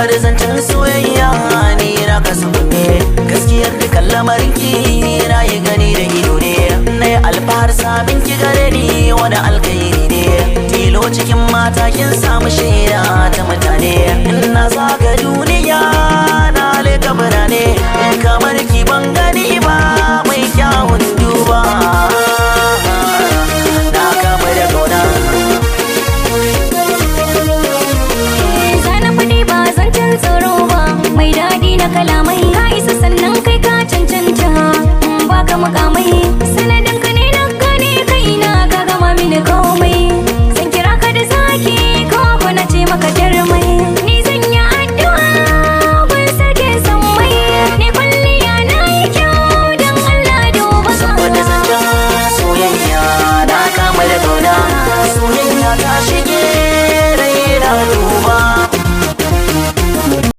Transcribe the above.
Bar zancen soyayya, ni na kasa kunne. Gaskiyar dukan lamarin ki na yi gani da ido ne. Na yi alfahar sabin ki gare ni wani alkhairi ne. Tilo cikin mata kin samu shaida ta mutane.